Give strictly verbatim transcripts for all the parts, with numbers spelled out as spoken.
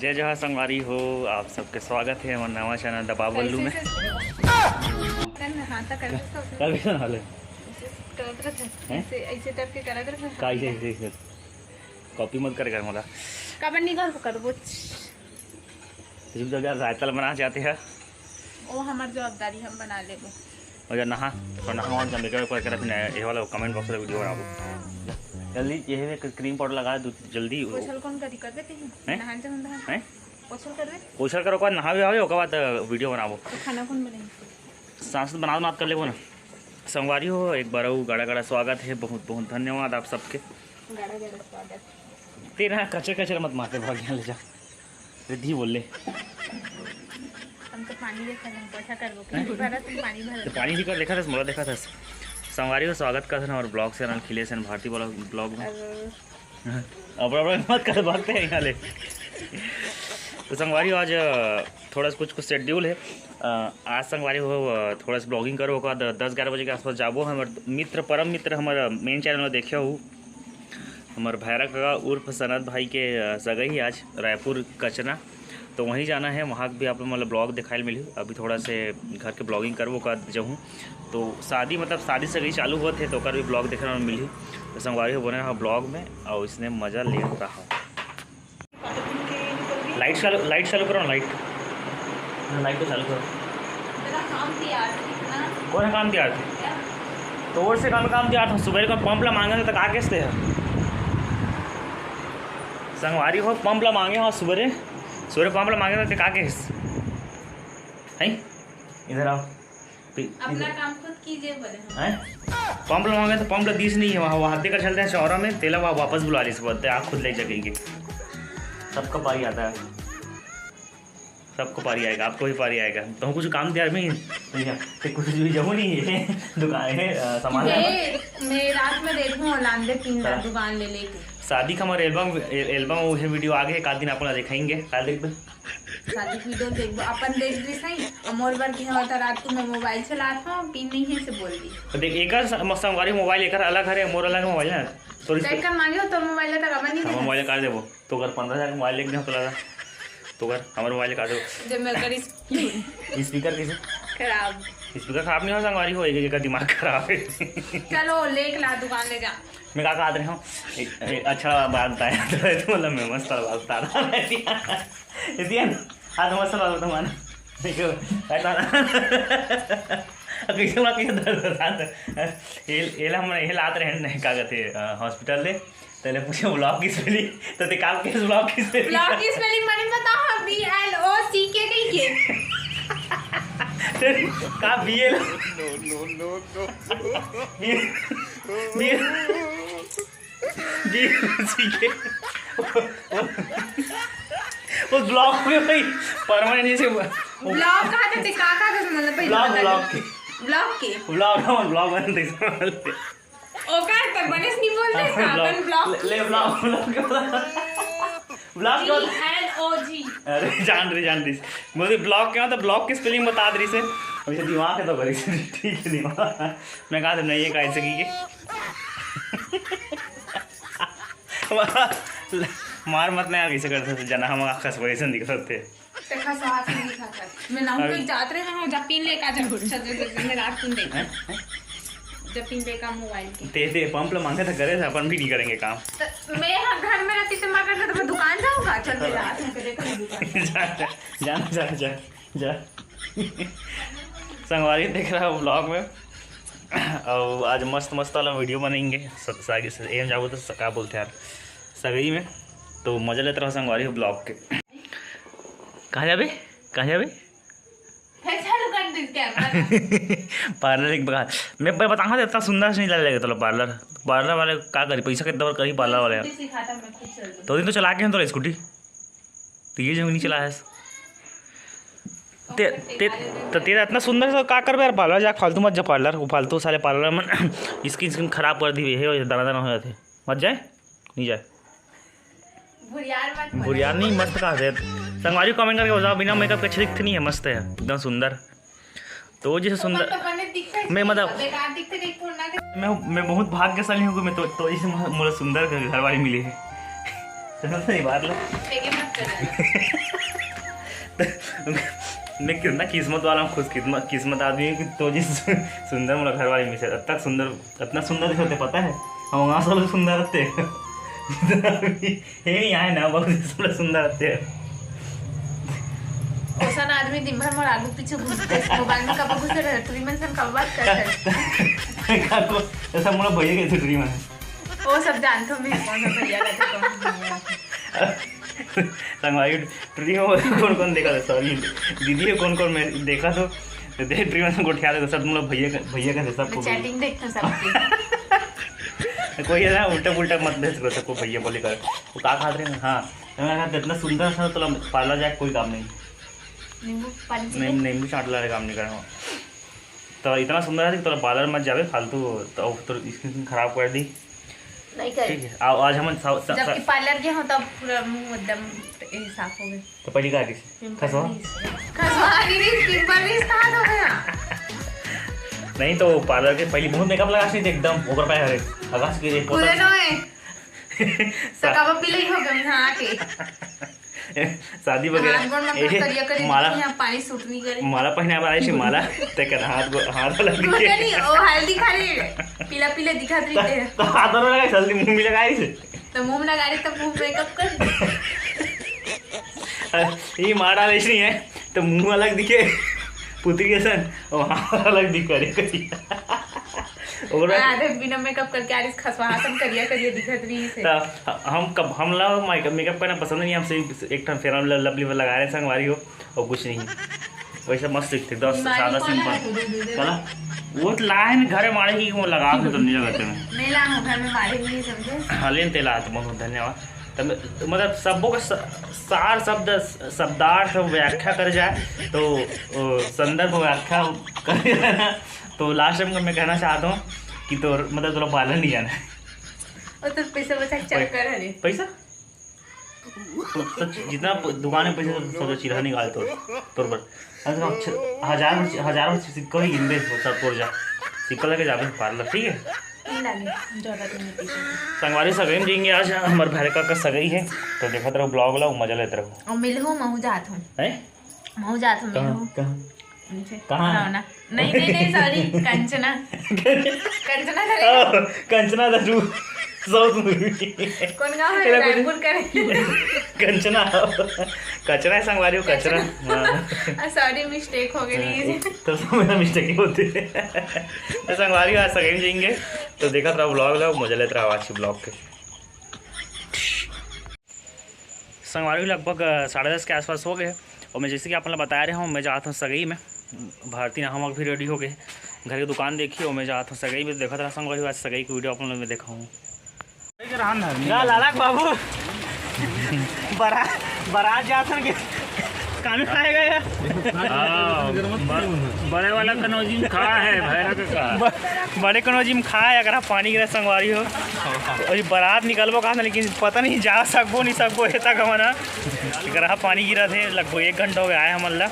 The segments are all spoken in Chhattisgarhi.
जय जोहार संगवारी हो, आप सबके स्वागत हे हमर नवा चैनल दबा बल्लू में। कर ना, हाँ, तो कर दो, तो कर भी सुना ले। करत रहत हे। हैं? ऐसे, ऐसे टाइप के करत रहत हे। का ऐसे, ऐसे, ऐसे? कॉपी मत करे कर मोला। काबर नहीं कर, करबो। तो जब यार रायता ल बना जाते हैं। वो हमार जवाबदारी, हम बना लेबो। और जब नहा, तो नहा वहा जब मेकअप वेकअप करे, फिर ये वाला कमेंट बॉक्स वाला वीडियो बनाबो। जल्दी ये क्रीम पाउडर लगा दो, जल्दी। पोछल कौन करी, कर देते हैं? हैं? नहान जब हम नहा। हैं? पोछल कर दे। पोछल करो, ओकर बाद नहावे आवे, ओकर बाद, अ, वीडियो बनाबो। तो खाना कौन बनाई? सांस बना, बात कर लेबो ना। संगवारी हो, एक बार अउ गाड़ा गाड़ा स्वागत हे, बहुत बहुत धन्यवाद आप सबके। गाड़ा गाड़ा स्वागत। तेरा कचर कचर मत मारते, भाग यहाँ ले जा। रिद्धि बोल ले। हम तो पानी देखा, हम पोछा करबो। हैं? भरा तुम पानी भरा। तो पानी भी कर देखा था, मोला देखा था। संगवारी हो, स्वागत करत हन हमर ब्लॉग चैनल खिले सेन भारती ब्लॉग, ब्लॉग में। अरे। अब, अब मत कर, भागते हैं यहाँ ले। तो संगवारी हो, आज, अ, थोड़ा सा कुछ, कुछ शेड्यूल है। अ, आज संगवारी हो, अ, थोड़ा सा ब्लॉगिंग करो, ओकर बाद दस ग्यारह बजे के आसपास जाबो। हमर मित्र, परम मित्र, हमर मेन चैनल में देखे हो, हमर भैरा काका उर्फ सनत भाई के, अ, सगाई आज रायपुर कचना, तो वहीं जाना है। वहाँ भी आप लोग मतलब ब्लॉग दिखाए मिली। अभी थोड़ा से घर के ब्लॉगिंग करबो, ओकर बाद जाहूँ। तो शादी मतलब शादी सगाई चालू होत हे, तो ओकर भी ब्लॉग देखने में मिली। तो संगवारी हो, बने रहा ब्लॉग में और इसने मजा ले रहा। लाइट चालू, लाइट चालू करो ना, लाइट। हाँ, लाइट तो चालू करो। तेरा काम दिया आज कितना? कौन है काम दिया आज? क्या? तो और से काम, काम दिया था सुबह को, पंप ला मांगे तो का केस ते है? संगवारी हो, पंप ला मांगे हो सुबह, सुबह पंप ला मांगे तो का केस? हैं? इधर आओ। पी-, अपना इधर। काम खुद कीजिए बोले हम। हैं? पंप ला मांगे तो पंप ला दीस नहीं है, वहाँ, वहाँ देकर चलते हैं चौरा में, तेला वहाँ वापस बुला लीस, बोलते आप खुद ले जाके। सबका पारी आता है। सबको पारी आएगा, आपको भी पारी आएगा। तो कुछ काम दिया नहीं भैया, तो कुछ भी जमू नहीं है। दुकान है, अ, सामान। ए, मैं रात में देखूं, लांदे तीन हाँ। दुकान ले लेके। शादी का हमारे एल्बम, ए-, एल्बम वो है, वीडियो आगे एक आध दिन आपको ना दिखाएंगे, काल देख दो। शादी वीडियो देखबो, अपन देख दी सही। और मोर बर के होता रात को मैं मोबाइल चलात हूँ, पिन नहीं है से बोल दी। तो देख, एकर स-, संगवारी मोबाइल एकर अलग हरे, मोर अलग मोबाइल ना। सॉरी, चेक कर मांगे हो तो मोबाइल तक अपन नहीं हम देना। मोबाइल काट देबो। तो अगर पंद्रह हजार का मोबाइल लेके जाओ तो लगा, तो अगर हमारे मोबाइल काट देबो। जब मैं अगर इस स्पीकर कैसे? खराब। स्पीकर खराब नहीं हो, संगवारी हो, एक, एक का दिमाग खराब है। चलो, लेके ला, दुकान ले जा। मैं का कहत रहे हूँ, एक, एक अच्छा बात बताया तो, तो मतलब मैं मस्त वाला बात बता रहा हूँ। इसी है ना? हाँ, तो मस्त वाला तुम्हारा। देखो, ऐसा ना। अब कैसे बात, कैसे दर्द होता है? ये, ये ला हम, ये लात रहे हैं, का कहते हैं, अ, हॉस्पिटल ले। तेले पूछे ब्लॉग की स्पेलिंग, तो ते का के ब्लॉग की स्पेलिंग? ब्लॉग की स्पेलिंग माने पता है, बी एल ओ सी के नहीं के। तेरे का बी एल? No, no, no, no। बी, बी, बी एल ओ सी के। वो ब्लॉग में भाई, परमानेंट से ब्लॉग कहा था, ते का, का, का, मतलब, भाई, ब्लॉग, बता ब्लॉग दे। के। ब्लॉग के। ब्लॉग, हम ब्लॉग बनते हैं। ओकर त बने से नहीं बोलते, हाँ, अपन ब्लॉग। ब्लॉग। ले, ले, ब्लॉग, ब्लॉग, ब्लॉग। ब्लॉग क्या होता है? बी एल ओ जी। अरे, जान रही, जान रही। बोले, ब्लॉग क्या होता है? ब्लॉग की स्पेलिंग बता दे रही से। अभी से दिमाग है तो करी से, ठीक है, दिमाग। मैं कहा था, नहीं, ये कैसे की के? मार मत ना यार, कैसे करते थे, जना हम आखा से वैसे निकलते। देखा, सास नहीं खाता। मैं ना हूँ, अरे। कहीं जात रहे ना हो, जा पिन लेके आ जा। चल, चल, चल, चल, मैं रात पिन लेके। हैं? हैं? जब पिन लेके आ मोबाइल के। दे, दे, पंप ला मांगे तो करे, अपन भी नहीं करेंगे काम। तो मैं यहाँ घर में रहती तो मैं करता तो मैं दुकान जाऊँगा। चल, मैं रात में देखो दुकान। जा, जा, जा, जा, जा। संगवारी देख रहा हूँ ब्लॉग में। और आज मस्त मस्त वाला वीडियो बनाएंगे। स-, सागे से एम जाबो तो स-, का बोलते हैं यार, सगई में। तो मजा लेते रहो संगवारी ब्लॉग के। कहाँ जाबे? कहाँ जाबे? फिर चालू कर दे कैमरा। पार्लर एक बार मैं, मैं बताऊंगा, इतना सुंदर से नहीं लगे तो पार्लर। पार्लर वाले का करी, पैसा कितना बार करी पार्लर वाले? स्कूटी सिखाता, मैं खुद चल दूँ। तो दिन तो चला के हम तो स्कूटी, तो ये जो नहीं चला है। ते, ते, तो तेरा इतना सुंदर सा का करबे यार, पार्लर जा, फालतू मत जा पार्लर। वो फालतू साले पार्लर में स्किन, स्किन खराब कर दी है, दाना दाना हो जाते। मत जाए, नहीं जाए। भुरियार मत बोल। भुरियार नहीं, मस्त का है। संगवारी कमेंट करके बताओ, बिना मेकअप के अच्छी दिखती नहीं है, मस्त है, एकदम सुंदर। तो जैसे सुंदर अपन तो बने दिखते मैं, मतलब, बेकार दिखते, देख, पूर्ण के मैं, मैं बहुत भाग्यशाली हूँ कि मैं तो, तो इस म-, मोला सुंदर घर, घरवाली मिली है। चलो, सही बात ला। लेकिन मत कर। मैं कितना किस्मत वाला हूँ, खुश किस्मत, किस्मत आदमी हूँ कि तो जिस सुंदर मोला घर वाली मिसे, अतना सुंदर, अतना सुंदर होते, पता है? हम वहाँ से सुंदर रहते। ये नहीं आए ना, बहुत सुंदर, सुंदर रहते हैं। ओसन आदमी दिन भर मोर आगू पीछे घूमते, मोबाइल में कब घुसे रहे, ट्री मन से कब बात करते। ऐसा मोला भैया के ट्री मन। वो सब जानथो मैं, कौन सा भैया का था, कौन सा भैया का था। संगवारी, ट्री में कौन कौन देखा था? सॉरी, दीदी, कौन कौन मैं देखा तो, तो देख, ट्री में गोठिया था, सब मोला भैया का, भैया का था, सबको। चैटिंग देखता सबकी। कोई है ना, उल्टा पुल्टा मत भेज करो सबको, भैया बोले कर। वो का खात रहे हैं? हाँ, तो मैं कहा, इतना सुंदर सा, तो पार्लर जाए कोई काम नहीं। नींबू पानी नहीं, पीते? नींबू चाट ला काम नहीं करना। तो इतना सुंदर है कि तोला पार्लर मत जावे फालतू, तो, तो स्किन खराब कर दी। नहीं करे। ठीक है, आओ, आज हम सा-, सा-, जबकि सा-, पार्लर गए हो तब पूरा मुंह एकदम ए, साफ हो गए। तो पहली का किस? पिंपल खसवा? नहीं, खसवा नहीं, पिंपल नहीं, कहाँ हो गया? नहीं तो पार्लर के पहली मुंह मेकअप लगा सी एकदम ओकर पे हरे। आकाश के लिए पूरे पोता। नो है। तो कब पीले ही हो गए यहाँ आके। शादी वगैरह। हाथ गोड़ में ए, करिया करिया माला, दिखी, यहाँ पानी सूट नहीं करे। माला पहनाए बर आए छे, माला। ते कर हाथ गो-, हाथ वाला कुछ दिखे। नहीं, वो हल्दी खा रही है। पीला पीला दिखा रही है। तो हाथ वाला लगा, हल्दी मुंह में लगा रही छे। तो मुंह में लगा रही, तो मुंह मेकअप कर। अरे, ये मार डाले नहीं है, तो मुंह अलग दिखे, पुतरी के सन, और हाथ अलग दिखे रे करिया। और आधे बिना मेकअप करके आ रही, खसवा हाथन करिया करिया दिखत रही से। तो हम कब, हम ला मेकअप, मेकअप करना पसंद नहीं, हम सिर्फ एक ठन Fair and Lovely लगा रहे हैं संगवारी हो, और कुछ नहीं। वैसे मस्त दिखते, एकदम बीमारी सादा कौन सिंपल। है? दे, दे, दे। चला, वो तो लाए हैं घर में मारे की, वो लगा के तो नहीं लगाते मैं। नहीं ला, हम घर में मारे नहीं समझे। हाँ, लेन तेला तो बहुत बहुत धन्यवाद। तब मतलब सबों का स-, सार शब्द, शब्दार्थ व्याख्या कर जाए तो, ओ, संदर्भ व्याख्या कर जाए ना, तो लास्ट टाइम मैं कहना चाहता हूँ कि तो मतलब थोड़ा पार्लर नहीं जाना है। और तो पैसा बचा के चक्कर है रे। पैसा? तो सच जितना प-, दुकान में पैसा सब, सब चिल्हा निकाल तोर, तोर पर। अरे तो छ-, हजार भर, हजार भर सिक्का ही गिन दे, सब तोर जा। सिक्का लेके जाबे पार्लर, ठीक है? नहीं लागे, जरूरत नहीं है पैसे की। संगवारी सगई में जाएंगे आज, हमारे भाई का, का सगई है, तो देखत रहो ब्लॉग ला, मजा लेत रहो। और मिलहू, महू जात हूँ। हैं? महू जात हूँ, कहाँ? मिलहू। कहाँ? उनसे। कहाँ? रौना। नहीं, नहीं, नहीं, सॉरी, कंचना। कंचना करे। ओ, Kanchana the two, south movie. कौन गाँव है? तेरा कुछ रायपुर करे। कंचना। कचरा है संगवारी हो, कचरा। कचरा। हाँ। आ, सॉरी, मिस्टेक हो गई। हाँ, तो सब मेरा मिस्टेक ही होती है। तो संगवारी आज सगई में जाएंगे, तो देखत रहो ब्लॉग ला, मजा लेत रहो आज के ब्लॉग के। संगवारी लगभग, अ, साढ़े दस के आसपास हो गए, और मैं जैसे कि आप लोग बता रहे हूँ, मैं जात हूँ सगई में। भारती ना हम भी रेडी हो गए, घर के दुकान देखिए, और मैं जात हूँ सगई में। देखत रहा संगवारी, आज सगई की वीडियो आप लोग में देखा हूँ। ना लालक बाबू, बरा-, बारात जात हन के कानू खाएगा यार। हाँ, ब-, बड़े वाला कनौजी में खा है, भैरा का कहा। ब-, बड़े कनौजी में खा है, अगर आप पानी गिरा संगवारी हो। और ये बारात निकलबो कहा था, लेकिन पता नहीं जा सकबो, नहीं सकबो, हेता का मना। अगर आप पानी गिरा थे, लगभग एक घंटा हो गया है हमन ला।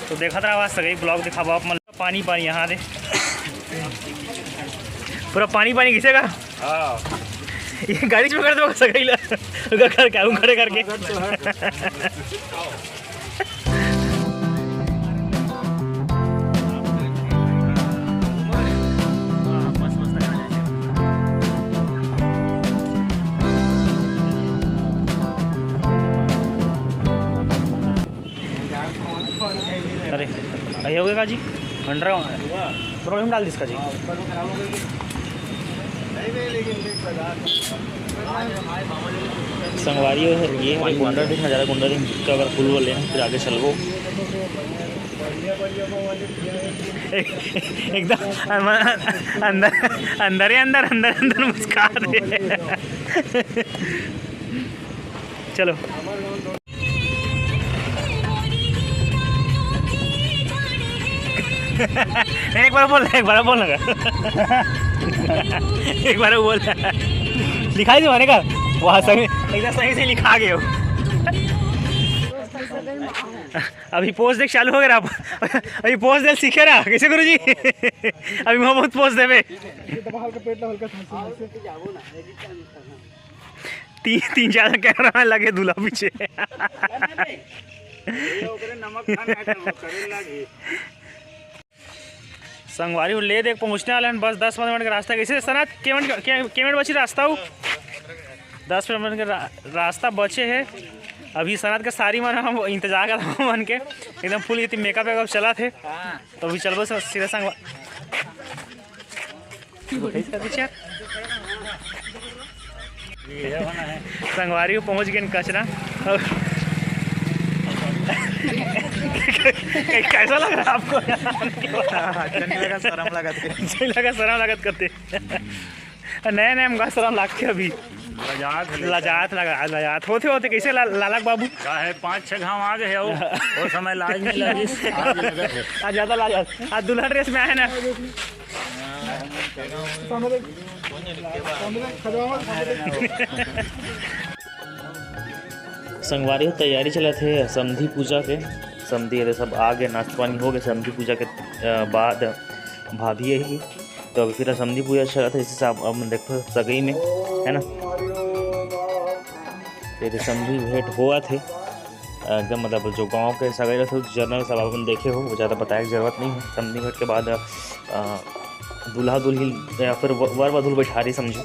तो देखत रहा, आज सगई ब्लॉग दिखाबो आप मन। पानी, पानी, हाँ दे। पूरा पानी, पानी घिसेगा। हाँ। ये गाड़ी में कर दो, सगई ला। उधर करके, ऊँ खड़े करके। अरे, अरे हो गया का जी? अंडर प्रॉब्लम डाल दिस का जी। संगवारी हो, ये हमारी गुंडा दिन, हजारा गुंडा दिन का अगर फुल बोले हैं, फिर आगे चलबो। एकदम अंदर, अंदर ही अंदर, अंदर, अंदर मुस्कुरा रहे। चलो। एक बार बोल, एक बार बोल ना। एक बार बोल। लिखाई दे माने का? वहाँ सही, एकदम सही से लिखा गए हो। अभी पोज देख चालू हो गया आप। अभी पोज दे सीखे ना, कैसे गुरुजी? अभी वहाँ बहुत पोज देवे। हल्का, पेट ला हल्का था। तीन, तीन चार कैमरा में लगे दूल्हा पीछे। ये ओकरे नमक खाना है, तो वो करे लागी। संगवारी हो, ले देख, पहुँचने वाले हैं बस दस पन्द्रह मिनट का रास्ता। कैसे सनत, के मिनट, के, के मिनट बची रास्ता हो? दस पन्द्रह मिनट का रा-, रास्ता बचे है। अभी सनत के सारी मन हम इंतजार करत हन मन के, एकदम फुल इतनी मेकअप वेकअप चलत है। तो अभी चलबो स-, सीधा संगवा-, संगवारी हो, पहुंच गए कचरा। और कैसा लग रहा है आपको? अच्छा नहीं लगा, शर्म लगा। अच्छा नहीं लगा, शर्म लगत करते। नया नया हमका शर्म लागथे अभी। लजात है। लजात लगा, लजात होते होते कैसे ला-, लालक बाबू? का है, पाँच छह घाव आ गए हो, वो समय लाज नहीं लगी, आज लगत है। आज ज्यादा लाज, आज दुल्हन ड्रेस में आए ना। संगवारी हो, तैयारी चलत हे समधी पूजा के। समधी ये सब आ गए, नाश्ता पानी हो गए समधी पूजा के, अ, बाद भाभी यही। तो अभी फिर समधी पूजा चलत हे, जैसे आप, आप देखो सगई में, है ना, ये तो समधी भेंट होवत हे। एकदम मतलब जो गांव के सगई रहते हो, जनरल सब अपन देखे हो, वो ज़्यादा बताए के जरूरत नहीं है। समधी भेंट के बाद, अ, दूल्हा दुल्हिन या फिर व-, वर वधू ल बैठा रही समझो।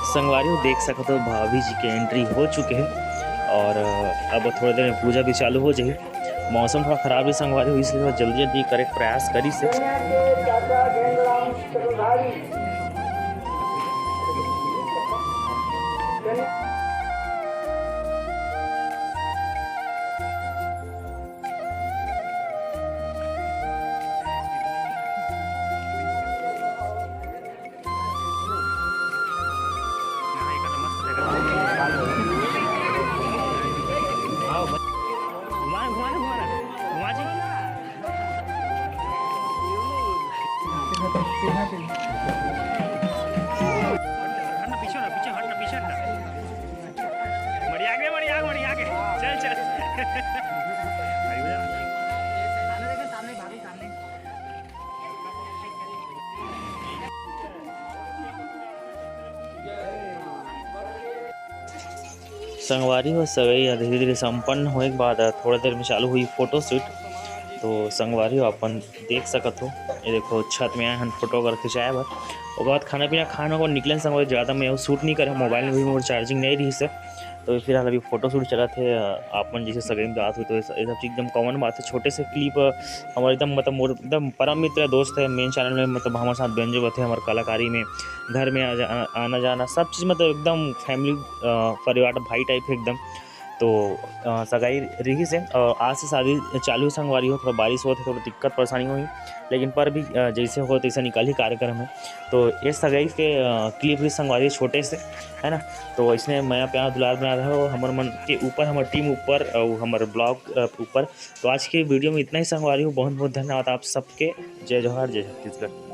संगवारी हो, देख सकत हो भाभी जी के एंट्री हो चुके हे और, अ, अब थोड़ी देर में पूजा भी चालू हो जाही। मौसम थोड़ा खराब हे संगवारी हो, इसलिए थोड़ा जल्दी जल्दी करे के प्रयास करिस हे। हटना पीछे, हटना पीछे, हटना। मड़िया आगे, मड़िया आगे, मड़िया आगे। चल, चल। संगवारी हो, सगई ह धीरे-धीरे संपन्न होए के बाद, अ, थोड़ा देर में चालू होही फोटो शूट। तो संगवारी हो, अपन देख सकत हो, ये देखो, छत में आए हन फोटो वगैरह खिंचाए बर। ओकर बाद खाना पीना खान ओकर निकले संगवारी, ज़्यादा मैं shoot नहीं करे, मोबाइल में भी मोर charging नहीं रहिस हे। तो फिलहाल अभी फोटो शूट चलत हे, अ, आप मन जैसे सगई में बात हुई, तो ये स-, ये सब चीज़ एकदम common बात है। छोटे से clip, अ, हमारे एकदम, मतलब, मोर एकदम परम मित्र दोस्त है, main channel में, मतलब, हमारे साथ बन जो थे, हमारे कलाकारी में, घर में आ जा-, आ-, आना जाना, सब चीज़, मतलब, एकदम family, अ, परिवार भाई type है एकदम। तो, अ, सगाई रहिस हे और आज से शादी चालू हे संगवारी हो, थोड़ा बारिश होत हे, थोड़ा दिक्कत परेशानी होही, लेकिन पर भी, अ, जैसे हो तैसे निकलही कार्यक्रम हे। तो ये सगाई के, अ, clip रहिस संगवारी छोटे से, है ना। तो इसने मया प्यार दुलार बना रहे हो हमर मन के ऊपर, हमर team ऊपर और हमर vlog, अ, ऊपर। तो आज के video में इतना ही संगवारी हो, बहुत बहुत धन्यवाद आप सबके। जय जोहार, जय छत्तीसगढ़।